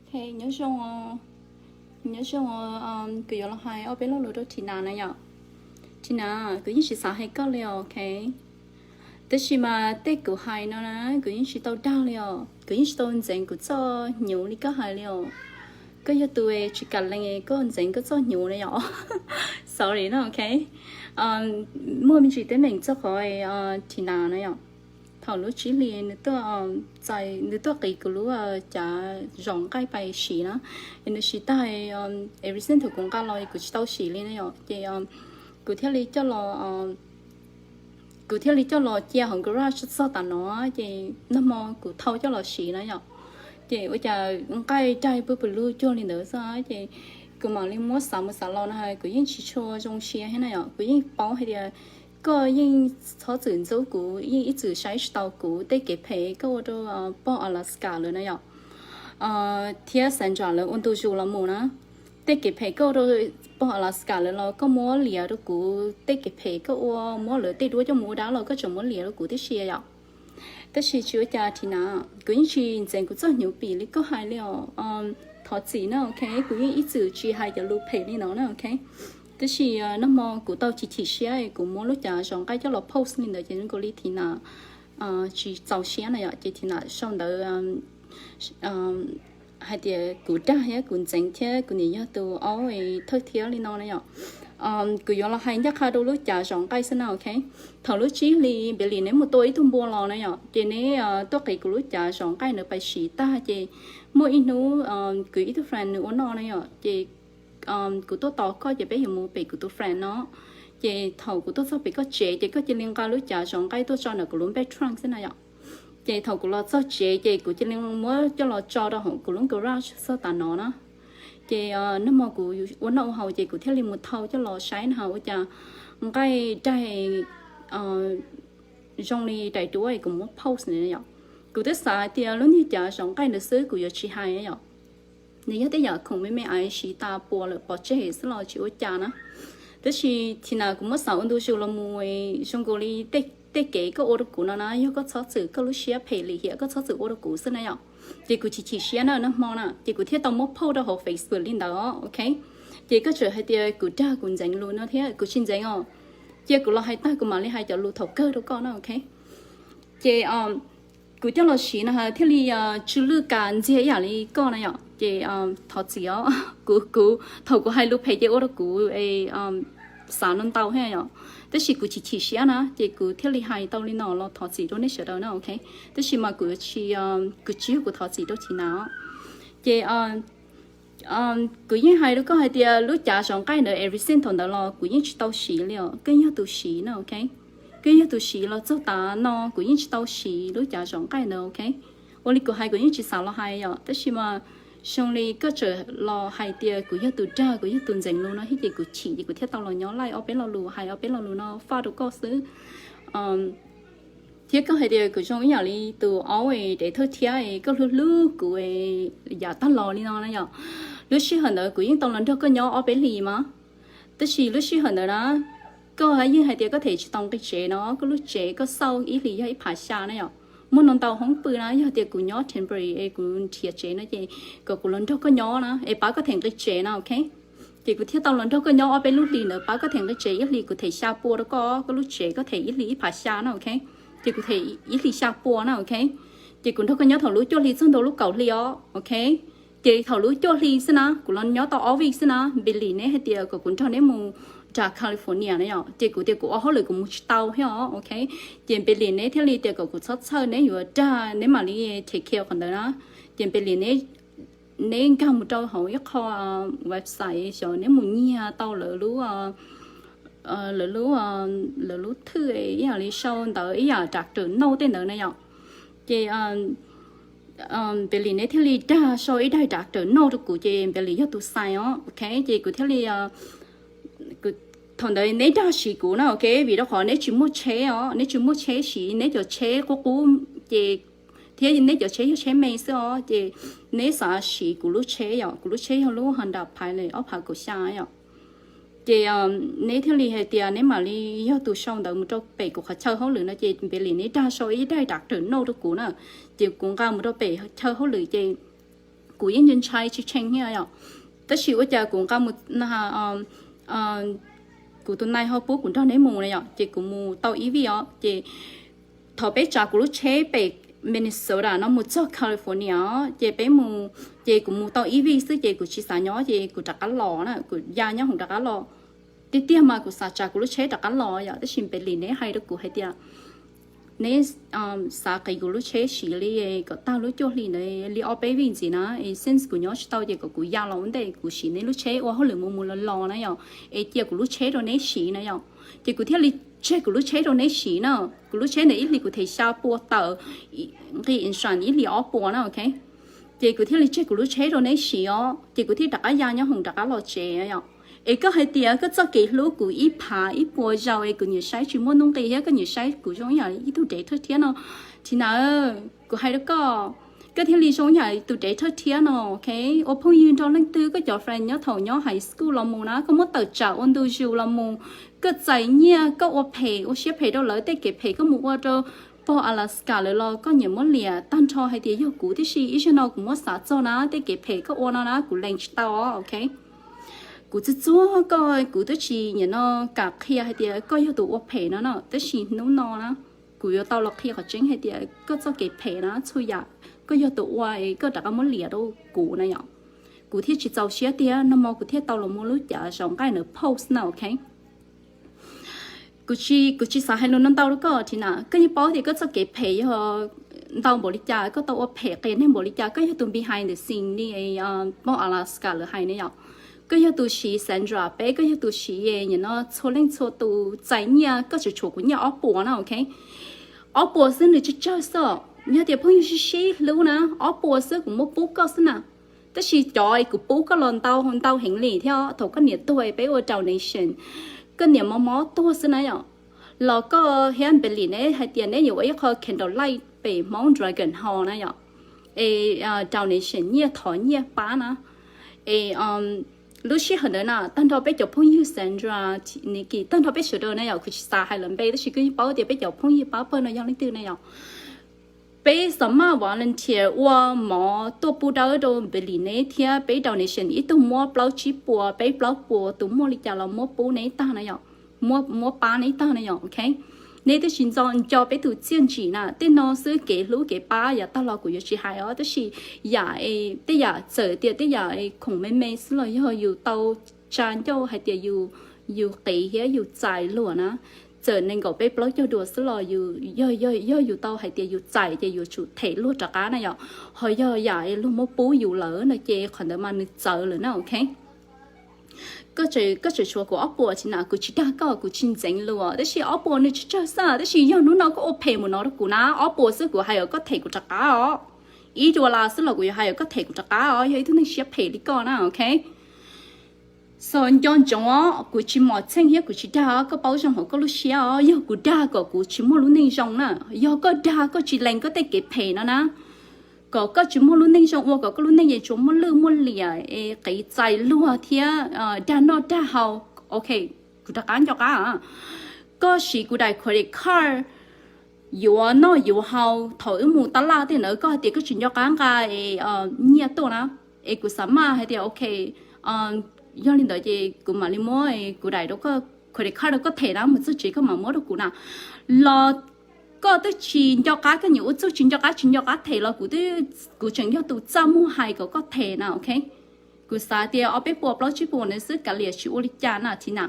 Ok, nyob zoo, nyob zoo, kuv yuav los hais ob peb lo lus rau Thina na yom. Thina, kuv yeej tsis xav hais koj li os, ok. Tab sis mas tej kuv hais no na, kuv yeej tsis tau dag li os, kuv yeej tsis tau ntxeev kuv txoj hnyuv li koj hais li os. Koj yog tus tsis kam lees koj ntxeev koj txoj hnyuv na yom. Sorry no, ok. Muaj me ntsis teeb meem txog qhov Thina na yom. Thaum lub tsib hlis nws tuaj qiv kuv lub cav zov nqaij pais siv na, es nws siv tag, ever since thaum kuv nqa los kuv tsis tau siv li na yom, ces kuv thiaj li coj los kuv thiaj li coj los cia hauv garage txog tav no, ces nag hmo kuv thau coj los siv na yom. Ces ua cas nqaij daig pw pw lug cuag li ntawd xwb, ces kuv mam li muab xav mus xav los no, kuv yeej tsis tshua zoo siab thiab na yom. Kuv yeej paub hais tias koj yeej txhob txwm ntxub kuv, yeej ib txwm saib tsis taus kuv tej kev phem koj ua rau pog Alaska lawm na yom, thiab Sandra lawv ua ntu zus los mus na. Tej kev phem koj ua rau pog Alaska lawv los koj muab liam rau kuv, tej kev phem koj ua muab lawv tej duab coj mus ua dab los koj tseem muab liam rau kuv tib si yom. Tab sis tsis ua cas Thina, kuv yeej tsis ntxeev kuv txoj hnyuv pim li koj hais li os. Thov txim na, ok, kuv yeej ib txwm tsis hais cov lus phem li no na, ok. Tab sis nag hmo kuv tau chim chim siab kuv muab lub cav zov nqaij coj los post li ntawd ces zoo nkaus li Thina tsis txaus siab na yom, ces Thina sau ntawd hais tias kuv dag thiab kuv ntxeev thiab kuv nim yog tus aub thawj thiab li no na yom. Kuv yuav los hais ncaj qha rau lub cav zov nqaij xwb na, ok. Thaum lub tsib hli Npes Lis neb mus tua ib tug npua los na yom, ces neb tuaj qiv kuv lub cav zov nqaij ntawd pais siv tag, ces muaj ib hnub kuv ib tug friend nws ua noj na yom, ces kuv tuaj tos koj ces peb yuav mus pem kuv tus friend no. Ces thaum kuv tuaj txog pem koj tsev ces koj cia li nqa lub cav zov nqaij tuaj tso ntawm kuv lub npej trunk xwb na yom. Ces thaum kuv los txog tsev ces kuv cia li muab coj los tso rau hauv kuv lub garage txog tav no na. Ces nag hmo kuv ua noj ua haus ces kuv thiaj li mus thau coj los saib na, ua cas nqaij daig zoo li daim duab kuv muab post na yom. Kuv twb xav tias lub niag cav zov nqaij ntawd xwb kuv yuav tsis hais yom. Nws yog tej yam khoom me me es siv tas puas lawm pov tseg xwb los tsis ua cas na. Tab sis Thina, kuv muab xav ua ntu zus los mus zoo nkaus li tej kev koj ua rau kuv no na yog koj txhob txwm koj lub siab phem lim hiam koj txhob txwm ua rau kuv xwb na yom. Ces kuv chim chim siab na nag hmo na ces kuv thiaj tau muab post rau hauv Facebook li ntawd, ok. Ces koj tseem hais tias kuv dag kuv ntxeev lus no thiab, kuv tsis ntxeev os. Cia kuv los hais tag kuv mam li hais cov lus thaum kawg rau koj na, ok. Ces kuv coj los siv no thiaj li tsw lwj kas ntxiag ib yam li koj na yom. Ces thov txim os, kuv kuv thaum kuv hais lus phem ces ua rau kuv xav no ntau thiab yom. Tab sis kuv chim chim siab na ces kuv thiaj li hais tau li no los thov txim rau nej sawv daws na, ok. Tab sis mas kuv tsis, kuv tsis yog kuv thov txim rau Thina. Ces kuv yeej hais rau koj hais tias lub cav zov nqaij ntawd ever since thaum ntawd los kuv yeej tsis tau siv li os, koj yog tus siv na, ok. Koj yog tus siv los txog tav no kuv yeej tsis tau siv lub cav zov nqaij ntawd, ok. Ua li kuv hais kuv yeej tsis xav los hais yom, tab sis mas zoo li koj tseem los hais tias kuv yog tus dag kuv yog tus ntxeev lus no thiab ces kuv chim ces kuv thiaj tau los nyob laij ob peb lo lus hais ob peb lo lus no faj rau koj xwb. Thiab koj hais tias kuv zoo ib yam li tus aub dev thawj thiab koj hlub hlub kuv yam tag los li no na yom. Lub sij hawm ntawd kuv yeej tau los nrog koj nyob ob peb hlis mas, tab sis lub sij hawm ntawd na koj yeej hais tias koj them tsis tau nqi tsev no, koj lub tsev koj xauj ib hlis yog ib phav xya na yom. Muaj no ntau hoob pw na, yog tias kuv nyob temporary es kuv nrhiav tsev no ces kom kuv los nrog koj nyob na es pab koj them nqi tsev na, ok. Ces kuv thiaj tau los nrog koj nyob ob peb lub hlis ntawd, pab koj them nqi tsev ib hlis kuv them xya pua rau koj, koj lub tsev koj them ib hlis ib phav xya na, ok. Ces kuv them ib hlis xya pua na, ok. Ces kuv nrog koj nyob thaum lub cuaj hli txog ntua lub kaum hli os, ok. Ces thaum lub cuaj hli xwb na kuv los nyob tau ob vij xwb na, Npes Lis neb hais tias kom kuv nrog neb mus nram California na yom, ces kuv tias kuv ua hauj lwm kuv mus tsis tau thiab os, ok. Ces Npes Lis neb thiaj li tias kom kuv txhob txhawj, neb yuav dag neb mam li take care qhov ntawd na. Ces Npes Lis neb nkag mus rau hauv ib qho website xyov neb mus nyiag tau lawv lub lawv lub lawv lub thwj ib yam li sau ntawv ib yam doctor note tej ntawd na yom. Ces Npes Lis neb thiaj li dag sau ib daim doctor note rau kuv ces Npes Lis yog tus sign os, ok. Ces kuv thiaj li thaum ntawd neb dag siv kuv na, ok, vim rau qhov neb tsis muaj tsheb os, neb tsis muaj tsheb siv, neb cov tsheb qub qub ces thiab neb cov tsheb yog tsheb me xwb os, ces neb xav siv kuv lub tsheb yom, kuv lub tsheb yog lub Honda Pilot ob phav kaum xya yom. Ces neb thiaj li hais tias neb mam li yog tus sau ntawv mus rau pem kuv qhov chaw hauj lwm no, ces Npes Lis neb dag sau ib daim doctor note rau kuv na, ces kuv nqa mus rau pem chaw hauj lwm ces kuv yeej ntshai tsis tsheej thiab yom. Tab sis ua cas kuv nqa mus, kuv tus nai ho pub kuv nrog neb mus na yom, ces kuv mus tau ib vij os. Ces thaum peb tsav kuv lub tsheb pem Minnesota no mus txog California, ces peb mus, ces kuv mus tau ib vij xwb ces kuv tsis xav nyob ces kuv rov qab los na, kuv ya nyob hoom rov qab los. Tiag tiag mas kuv xav tsav kuv lub tsheb rov qab los yom, tab sis npe li neb hais rau kuv hais tias neb xav qiv kuv lub tsheb siv li kom tag lub cuaj hli ntawd li ob peb vij ntxiv na, es since kuv nyob tsis tau ces kom kuv ya los ua ntej kuv siv neb lub tsheb ua hauj lwm mus mus los los na yom, es cia kuv lub tsheb rau neb siv na yom. Ces kuv thiaj li tseg kuv lub tsheb rau neb siv na. Kuv lub tsheb ntawd ib hlis kuv them xya pua tawm, nqi insurance ib hlis ob puas na, ok. Ces kuv thiaj li tseg kuv lub tsheb rau neb siv os, ces kuv thiaj rov qab ya nyob hoom rov qab los tsev yom. Es koj hais tias koj txoj kev hlub kuv ib phav ib puas zaus es kuv nyiam saib tsis muaj nuj nqis thiab koj nyiam saib kuv zoo yam ib tug dev thawj thiab no, Thina, kuv hais rau koj, koj thiaj li zoo yam tus dev thawj thiab no, ok. Ua phooj ywg nrog leej twg, koj cov friend nyob thaum nyob high school los mus na, koj muab tawm tsam ua ntu zus los mus, koj txais nyiaj, koj ua phem ua siab phem rau lawv, tej kev phem koj mus ua rau pog Alaska lawm los koj nyiam muab liam tag nrho hais tias yog kuv tib si. Ib zaug no kuv muab xav txog na, tej kev phem koj ua no na kuv lees tsis tau, ok. Kuv txuag txuag koj, kuv twb tsis nyiam no kam qhia hais tias koj yog tus ua phem no no, tab sis hnub no na kuv yuav tau los qhia qhov tseeb hais tias koj txoj kev phem na, txhua yam koj yog tus ua, koj rov qab muab liam rau kuv na yom. Kuv thiaj tsis txaus siab tiag, nag hmo kuv thiaj tau los muab lub cav zaum nqaij ntawd post na, ok. Kuv tsis, kuv tsis xav hais lus no ntau rau koj, Thina. Koj yeej paub tias koj txoj kev phem yog ntau npaum li cas, koj tau ua phem qias neeg npaum li cas, koj yog tus behind the scene li pog Alaska lawv hais ne yom. Koj yog tus siv Sandra peb, koj yog tus siv, nim no txhua leej txhua tus txais nyiaj, koj tseem tshuav kuv nyiaj ob puas na, ok. Ob puas xwb nws tsawg tsawg xwb, yog tias phooj ywg sib sib hlub na, ob puas xwb kuv muab pub koj xwb na. Tab sis cov kuv pub koj los ntau ntau heev li thiab, thaum koj niam tuag peb ua donation, koj niam mob mob tuag xwb na yom. Los koj thiab Npes Lis neb hais tias neb yuav ua ib qho candlelight pem Hmoob Dragon Hall na yom, es donation nyiaj, thov nyiaj pab na. Es lub sij hawm ntawd na tag nrho peb cov phooj ywg Sandra, Nikki, tag nrho peb sawv daws na yom, kuv tsis xav hais lawv npe tab sis koj yeej paub tias peb cov phooj ywg pab pawg no yog leej twg na yom. Peb xav maj volunteer ua mov tuaj pub dawb rau Npes Lis neb thiab peb donation ib tug muab plaub tsib puas peb plaub puas, tus muaj li cas los muab pub neb tag na yom, muab pab neb tag na yom, ok. Neb twb tsis nco peb tus txiaj ntsim na, tej no xwb kev hlub kev pab yav tag los kuv yuav tsis hais os, tab sis yam, tej yam txawm tias tej yam khoom me me xwb los yog yus tau tsa ncauj hais tias yus qiv thiab yus txais luag na, txawm nees nkaum peb plaub caug dua xwb los yog yus tau hais tias yus txais ces yuav tsum them luag rov qab na yom. Ho yog yam luag muab pub yus lawm no ces qhov ntawd mas nws txawv lawm na, ok. Koj tseem tshuav kuv ob puas, Thina, kuv tsis dag koj, kuv tsis ntxeev luag, tab sis ob puas nws tsawg tsawg xwb, tab sis yog hnub no koj ua phem mus no rau kuv na, ob puas xwb kuv hais kom koj them kuv rov qab os. Ib dollar xwb los kuv yuav hais kom koj them kuv rov qab os, yog ib tug neeg siab phem li koj na, ok. So nco ntsoov os, kuv tsis mom txheej thiab kuv tsis dag, koj paub zoo hauv koj lub siab os, yog kuv dag kom kuv tsis muaj lub neej zoo na, yog koj dag koj tsis lees koj tej kev phem no na, kom koj tsis muaj lub neej zoo ua, kom koj lub neej yeej tsuas muaj lwj muaj liam es qiv txais luag thiab dag noj dag haus, ok, kuv rov qab nco qab. Koj siv kuv daim credit card yuav noj yuav haus, thaum wb mus tab laj tej ntawd koj hais tias koj tsis nco qab nqa nyiaj tuaj na, es kuv xav maj hais tias ok, yog li ntawd ces kuv mam li muab kuv daim rau koj, credit card rau koj them na, mus txog tsev koj mam muab rau kuv na. Los koj twb tsis nco qab, koj nyiam ua txuj tsis nco qab, tsis nco qab them los kuv, kuv tseem yog tus txaj muag hais kom koj them na, ok. Kuv xav tias ob peb puas plaub tsib puas ntawd xwb kav liam tsis ua li cas na, Thina.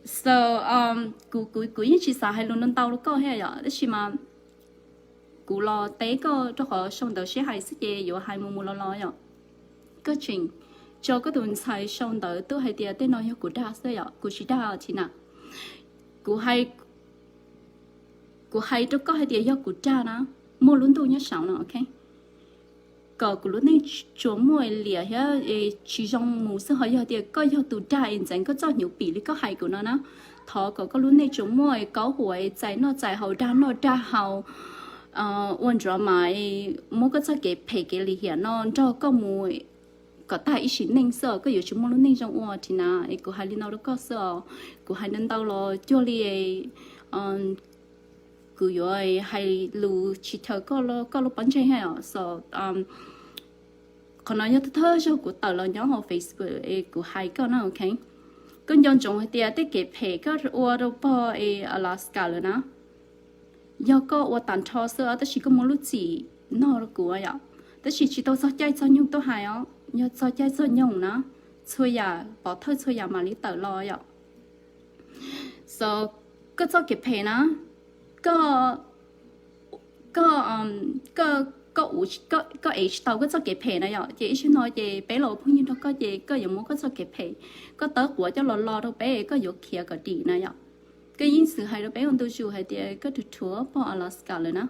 So kuv yeej tsis xav hais lus ntau ntau rau koj thiab yom, tab sis mas kuv los teb koj rau qhov sau ntawv sib hais xwb ces yuav hais mus mus los los yom. Koj tseem tso koj tus ntxhais sau ntawv tuaj hais tias tej no yog kuv dag xwb yom, kuv tsis dag, Thina. Kuv hais rau koj hais tias yog kuv dag na, muaj lub ntuj nyob saum no, ok, kom kuv lub neej tsuas muaj liam thiab tsis zoo mus xwb. Ho yog tias koj yog tus dag es ntxeev koj txoj hnyuv pim li koj hais kuv no na, thov kom koj lub neej tsuas muaj kaub huam es txais noj txais haus, dag noj dag haus, ua drama, muab koj txoj kev phem kev lim hiam no nrog koj mus kom tag ib sim neej xwb, koj yuav tsis muaj lub neej zoo ua, Thina. Es kuv hais li no rau koj xwb os, kuv hais ntau ntau los cuag li kuv yuav hais lus tsis chaw koj lub pob ntseg os. So Qhov no yog thawj thawj zaug kuv tawm los nyob hauv Facebook es kuv hais koj na, ok. Koj nco ntsoov hais tias tej kev phem koj ua rau pog es Alaska lawm na, yog koj ua tag nrho xwb tab sis koj muaj lub txim no rau kuv yom. Tab sis tsis tau txog caij txog nyoog tuaj hais os, yog txog caij txog nyoog na, txhua yam pov thawj txhua yam mam li tawm los yom. So, koj txoj kev phem na, koj, koj, koj ev tsis tau koj txoj kev phem na yom. Ces ib sij no ces peb los ua phooj ywg nrog koj ces koj yuav muab koj txoj kev phem, koj tawb quav coj los lo rau peb, koj yuav khiav kom dim na yom. Koj yeej xav hais rau peb ua ntu zus hais tias koj rhuav rhuav pog Alaska lawm na,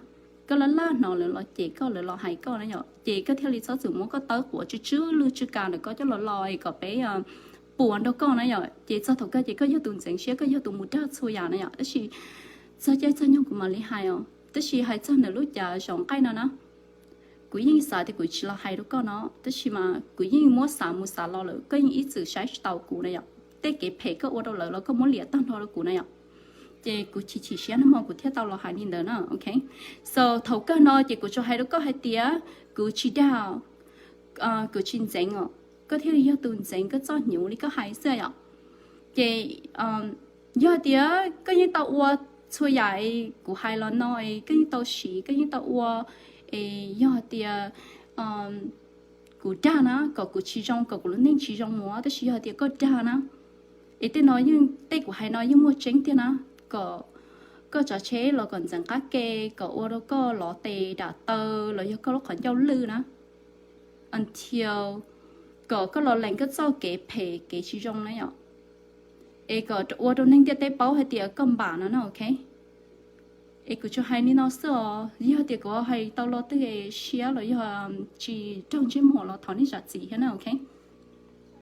koj laj laj hnov lawv los cem koj, lawv los hais koj na yom, ces koj thiaj li txhob txwm muab koj tawb quav tsw tsw lwj tsw ka ntawm koj coj los lo es kom peb puas nrog koj na yom. Ces txog thaum kawg ces koj yog tus ntxeev siab, koj yog tus mus dag txhua yam na yom. Tab sis txog caij txog nyoog kuv mam li hais os. Tab sis hais txog ntawm lub cav zaum nqaij no na, kuv yeej xav tias kuv tsis los hais rau koj no, tab sis mas kuv yeej muab xav mus xav los lawm, koj yeej ib txwm saib tsis taus kuv na yom. Tej kev phem koj ua rau lawv los koj muab liam tag nrho rau kuv na yom. Ces kuv chim chim siab no mas kuv thiaj tau los hais li ntawd na, ok. So thaum kawg no ces kuv tsuas hais rau koj hais tias kuv tsis dag, kuv tsis ntxeev os, koj thiaj li yog tus ntxeev koj txoj hnyuv li koj hais xwb yom. Ces yog tias koj yeej tau ua txhua yam kuv hais los no, koj yeej tau siv, koj yeej tau ua, es yog tias kuv dag na kom kuv tsis zoo, kom kuv lub neej tsis zoo mus, tab sis yog tias koj dag na, es tej no yeej, tej kuv hais no yeej muaj tseeb tiag na, kom koj tsav tsheb los kom ntxeev qab ke, kom ua rau koj lov tes dam taw los yog koj lub qhov ncauj lwj na, until kom koj los lees koj txoj kev phem kev tsis zoo na yom, es kom ua rau neeg ntiaj teb paub hais tias koj npam no na, ok. Es kuv tsuas hais li no xwb os, yog tias kuv hais tau lo twg siab los yog tsis raug ntsej muag los thov nej zam txim thiab na, ok.